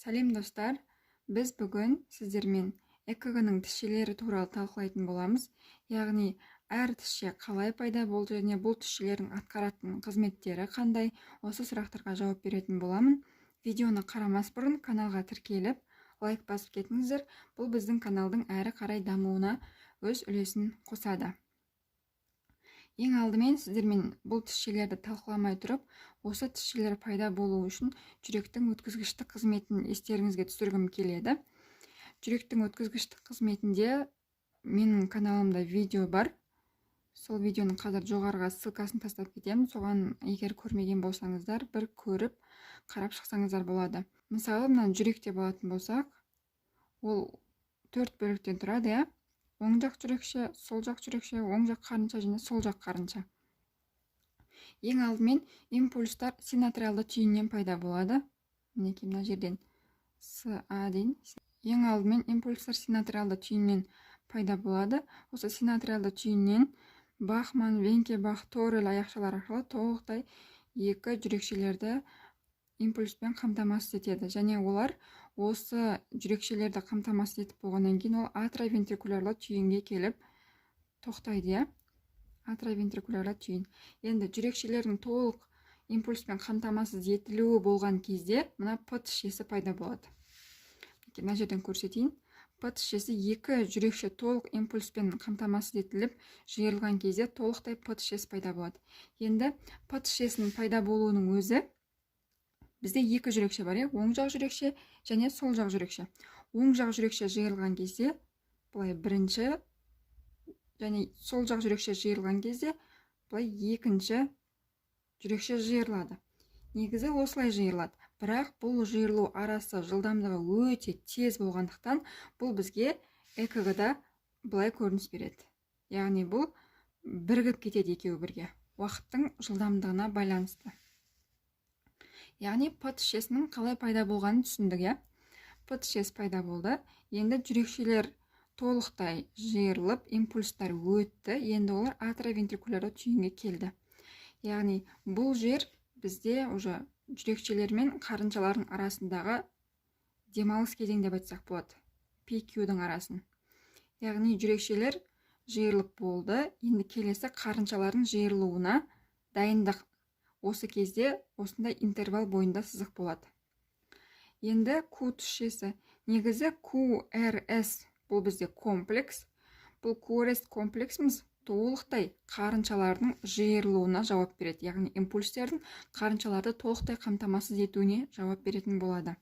Сәлем, достар! Біз бүгін сіздермен ЭКГ-ның тісшелері туралы талқылайтын боламыз, яғни әр тісше қалай пайда болды және бұл тісшелердің атқаратын қызметтері қандай, осы сұрақтарға жауап беретін боламын. Видеоны қарамас бұрын каналға тіркеліп, лайк басып кетіңіздер. Бұл біздің каналдың әрі қарай дамуына өз үлесін қосады. Ең алдымен сіздермен бұл тісшелерді талқыламай тұрып, осы тісшелер пайда болу үшін жүректің өткізгіштік қызметін естеріңізге түсіргім келеді. Жүректің өткізгіштік қызметінде менің каналымда видео бар. Сол видеоның қазір жоғарыға ссылкасын тастап кетемін. Соған егер көрмеген болсаңыздар, бір көріп, қарап шықсаңыздар болады. Мысалы, мына жүрек деп алатын болсақ, ол төрт бөліктен тұрады, иә? Оң жақ жүрекше, сол жақ жүрекше, оң жақ қарынша және сол жақ қарынша. Ең алдымен импульстар синатриалды түйіннен пайда болады. Мінекей, мына жерден СА дейін. Ең алдымен импульстар синатриалды түйіннен пайда болады. Осы синатриалды түйіннен Бахман, Венкебах, Торрель аяқшалар арқылы толықтай екі жүрекшелерді импульспен қамтамасыз етеді және олар осы жүрекшелерді қамтамасыз етіп болғаннан кейін ол атриовентрикулярлы түйінге келіп тоқтайды, иә, атриовентрикулярлы түйін. Енді жүрекшелердің толық импульспен қамтамасыз етілуі болған кезде мына П тісшесі пайда болады. Мына жерден көрсетейін. П тісшесі екі жүрекше толық импульспен қамтамасыз етіліп, жиырылған кезде толықтай П тісшесі пайда болады. Енді П тісшесінің пайда болуының өзі, бізде екі жүрекше бар, иә, оң жақ жүрекше және сол жақ жүрекше. Оң жақ жүрекше жиырылған кезде былай бірінші және сол жақ жүрекше жиырылған кезде былай екінші жүрекше жиырылады. Негізі осылай жиырылады, бірақ бұл жиырылу арасы жылдамдығы өте тез болғандықтан, бұл бізге ЭКГ-да былай көрініс береді, яғни бұл бірігіп кетеді екеуі бірге уақыттың жылдамдығына байланысты. Яғни П тісшесінің қалай пайда болғанын түсіндік, иә? П тісшесі пайда болды. Енді жүрекшелер толықтай жиырылып, импульстар өтті. Енді олар атриовентрикулярлы түйінге келді. Яғни бұл жер бізде уже жүрекшелер мен қарыншалардың арасындағы демалыс кезең деп айтсақ болады, PQ-дің арасын. Яғни жүрекшелер жиырылып болды, енді келесі қарыншалардың жиырылуына дайындық. Осы кезде осындай интервал бойында сызық болады. Енді Q тісшесі. Негізі QRS бұл бізде комплекс. Бұл QRS комплексіміз толықтай қарыншалардың жиырылуына жауап береді, яғни импульстердің қарыншаларды толықтай қамтамасыз етуіне жауап беретін болады.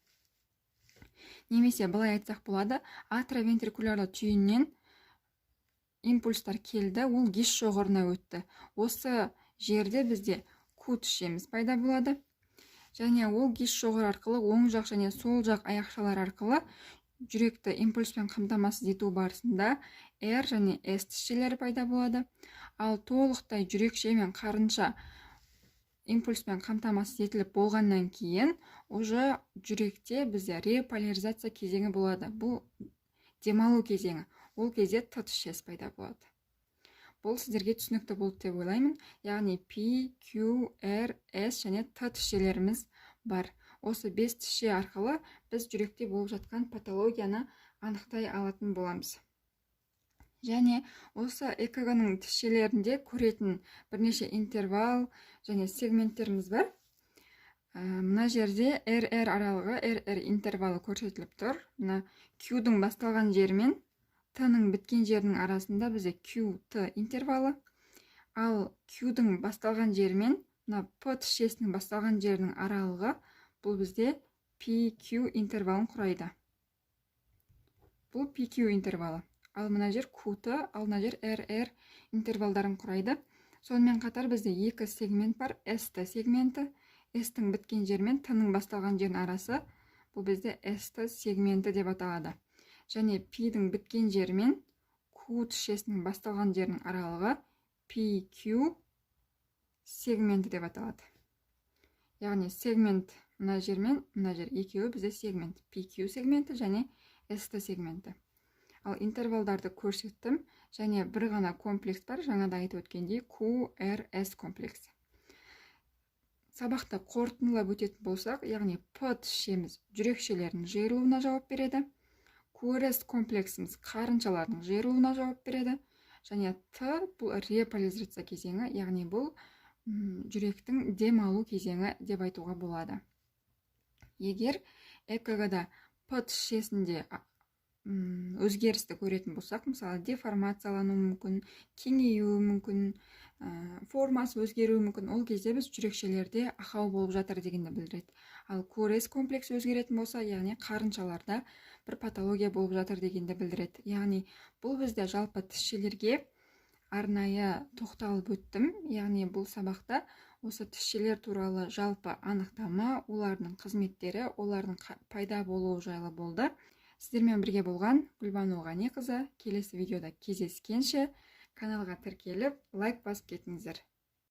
Немесе былай айтсақ болады: атриовентрикулярлы түйіннен импульстар келді, ол Гис шоғырына өтті. Осы жерде бізде Q тісшеміз пайда болады және ол Гис шоғыр арқылы оң жақ және сол жақ аяқшалар арқылы жүректі импульспен қамтамасыз ету барысында R және S тісшелері пайда болады. Ал толықтай жүрекше мен қарынша импульспен қамтамасыз етіліп болғаннан кейін уже жүректе бізде реполяризация кезеңі болады. Бұл демалу кезеңі. Ол кезде Т тісшесі пайда болады. Бұл сіздерге түсінікті болды деп ойлаймын. Яғни P, Q, R, S және Т тісшелеріміз бар. Осы бес тісше арқылы біз жүректе болып жатқан патологияны анықтай алатын боламыз. Және осы ЭКГ-ның тісшелерінде көретін бірнеше интервал және сегменттеріміз бар. Мына жерде RR аралығы, RR интервалы көрсетіліп тұр. Мына Q-дің басталған жері мен Т-ның біткен жерінің арасында бізде QT интервалы, ал Q-дің басталған жері мен мына П тісшесінің басталған жерінің аралығы, бұл бізде PQ интервалын құрайды. Бұл PQ интервалы. Ал мына жер QT, ал мына жер RR интервалдарын құрайды. Сонымен қатар бізде екі сегмент бар. ST сегменті, S-тің біткен жері мен Т-ның басталған жерінің арасы, бұл бізде ST сегменті деп аталады. Және P-дің біткен жері мен Q тісшесінің басталған жерінің аралығы PQ сегменті деп аталады. Яғни сегмент мына жер мен мына жер екеуі бізде сегмент. PQ сегменті және ST сегменті. Ал интервалдарды көрсеттім және бір ғана комплекс бар, жаңада айтып өткендей, QRS комплексі. Сабақты қорытындылап өтетін болсақ, яғни П тісшеміз жүрекшелердің жиырылуына жауап береді, QRS комплексіміз қарыншалардың жиырылуына жауап береді және Т бұл реполяризация кезеңі, яғни бұл жүректің дем алу кезеңі деп айтуға болады. Егер ЭКГ-да П тісшесінде өзгерісті көретін болсақ, мысалы, деформациялануы мүмкін, кеңеюі мүмкін, формасы өзгеруі мүмкін, ол кезде біз жүрекшелерде ақау болып жатыр дегенді білдіреді. Ал QRS комплекс өзгеретін болса, яғни қарыншаларда бір патология болып жатыр дегенді білдіреді. Яғни бұл бізде жалпы тісшелерге арнайы тоқталып өттім. Яғни бұл сабақта осы тісшелер туралы жалпы анықтама, олардың қызметтері, олардың пайда болуы жайлы болды. Сіздермен бірге болған Гүлбану Ғаниқызы. Келесі видеода кездескенше, каналға тіркеліп, лайк басып кетіңіздер.